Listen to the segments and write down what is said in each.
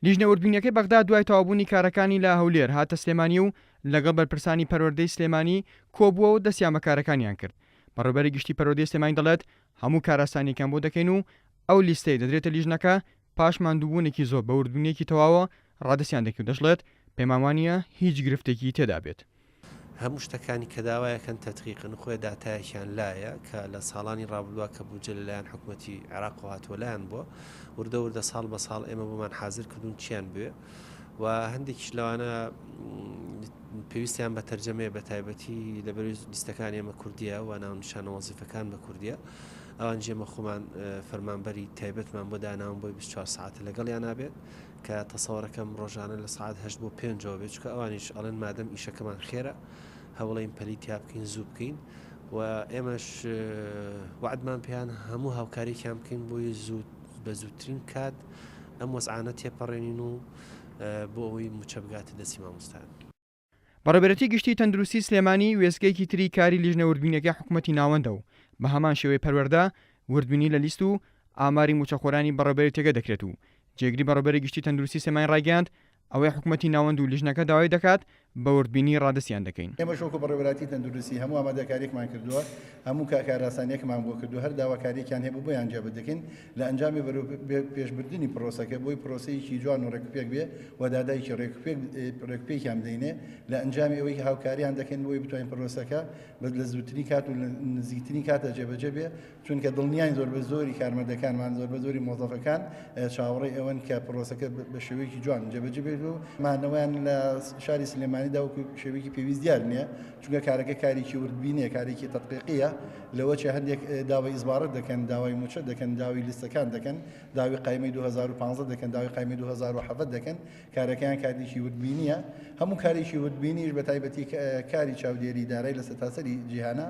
لیژنە وردبینیەکەی بەغدا دوای تەواوبوونی کارەکانی لە هەولێر هاتە سلێمانی و لەگەڵ بەرپرسانی پەروەردەی سلێمانی کۆبووە و دەستیان بە کارەکانیان کرد. بەڕێوبەری گشتی پەروەردەی سلێمانی دەڵێت، هەموو کارئاسانییەکیان بۆ دەکەین و ئەو لیستەی دەدرێتە لیژنەکە پاش ماندووبوونێکی زۆر بە وردبینییەکی تەواوە ڕادەستیان دەکەین و دەشڵێت، پێمان وانییە هیچ گرفتێکی تێدا بێت. هەموو شتەکانی کە داوایەکەن تەدقیقن خۆێ داتایەکیان لایە کە لە ساڵانی ڕابردووە کە بودجە لەلایەن حکومەتی عێراقەوە هاتووە لایان بووە وردە وردە ساڵ بە ساڵ ئێمە بۆمان حازر کردوون چیان بوێ و هەندێکیش لەوانە پێویستیان بە تەرجەمەیە بە تایبەتی لەبەروی لیستەکان ئێمە کوردیە و ناونیشانە وەزیفەکان بە کوردیە ئەوان جێمە خۆمان فەرمانبەری تایبەتمان بۆ داناون بۆی 24 ساعتە لەگەڵیان نابێت کە تەسەوەرەکەم ڕۆژانە لە سەعات هەشت بۆ پێنجەوە بێت چونکە ئەوانیش ئەڵێن مادەم ئیشەکەمان خێرە هەوڵین پەلی تیا بکەین زوو بکەین و ئێمەش وعدمان پێیان هەموو هاوکاریکیان بکەین بۆی زوو بە زووترین کات ئەم وەزعانە تێپەڕێنین و بۆ ئەوەی موچە بگاتە دەستی مامۆستایان. بەڕێوەبەرێتی گشتی تەندروستی سلێمانی وێستگەیەکی تری کاری لیژنە وردبینیەکەی حکومەتی ناوەندە و بە هەمان شێوەی پەروەردە وردبینی لە لیست و ئاماری موچەخۆرانی بەڕێوەبەرێتیەکە دەکرێت و جێگری بەڕێوەبەری گشتی تەندروستی سلێمانی ڕایگەیاند ئەوەی حکومەتی ناوەند و لیژنەکە داوای دەکات بە وردبینی ڕادەستیان دەکەین. ئێمەش وەکو بەڕێوەبەرایەتی تەندروستی هەموو ئامادەکاریەکمان کردووە، هەموو کارئاسانیەکمان بۆ کردووە، هەر داواکاریەکیان هەبوو بۆیان جێبەجێ دەکەین، لە ئەنجامی بەرەو پێشبردنی پرۆسەکە بۆی پرۆسەیەکی جوان و ڕێکوپێک بێ و دادایەکی ڕێکوپێک ڕێکوپێکیان بدەینێ لە ئەنجامی ئەوەی هاوکاریان دەکەین بۆی بتوانین پرۆسەکە بە لە زووترین کات و لە نزیکترین کاتە جێبەجێ بێ چونکە دڵنیاین زۆر بە زۆری کارمەندەکانمان زۆر بە زۆری مۆزەفەکان چاوەڕێی ئەوەن کە پرۆسەکە بە شێوەیەکی جوان جێبەجێ بێت و مانەوەیان لە شاری سلێمانیدا وەکو شێوەیەکی پێویست دیار نییە چونکە کارەکە کارێکی وردبینیە، کارێکی تەدقیقیە، لەوەچێ هەندێک داوای ئیزبارەت دەکەن، داوای موچە دەکەن، داوی لیستەکان دەکەن، داوی قایمەی 2015 دەکەن، داوی قایمەی 2017 دەکەن، کارەکەیان کارێکی وردبینیە، هەموو کارێکی وردبینیش بە تایبەتی کاری چاودێری دارای لە سەرتاسەری جیهانا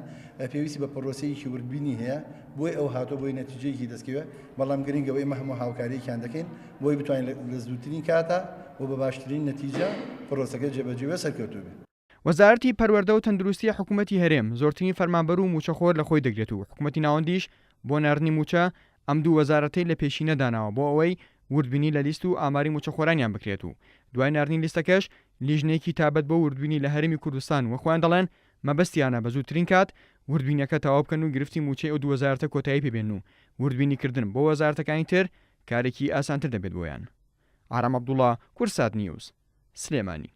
پێویستی بە پرۆسەیەکی وردبینی هەیە، بۆی ئەو هاتووە بۆی نەتیجەیەکی دەستکەوێ، بەڵام گرنگە و ئێمە هەموو هاوکاریەکیان دەکەین بۆی بتوانین لە زووترین کاتا و بە باشترین نەتیجە پرۆسەکە جێبەجێ و سەرکەوتوو بێ. وەزارەتی پەروەردە و تەندروستی حکومەتی هەرێم زۆرترین فەرمانبەر و مووچەخۆر لە خۆی دەگرێت و حکومەتی ناوەندیش بۆ ناردنی مووچە ئەم دوو وەزارەتەی لە پێشینە داناوە بۆ ئەوەی وردبینی لە لیست و ئاماری مووچەخۆرانیان بکرێت و دوای ناردنی لیستەکەش لیژنەیەکی تابەت بۆ وردبینی لە هەرێمی کوردستان و خۆیان دەڵێن مەبەستیانە بە زووترین کات وردبینیەکە تەواو بکەن و گرفتی مووچەی ئەو دوو وەزارەتە کۆتایی پێ بێنن و وردبینیکردن بۆ وەزارەتەکانی تر کارێکی ئاسانتر دەبێت بۆیان. ئارام عەبدوڵا، کوردسات نیوز، سلێمانی.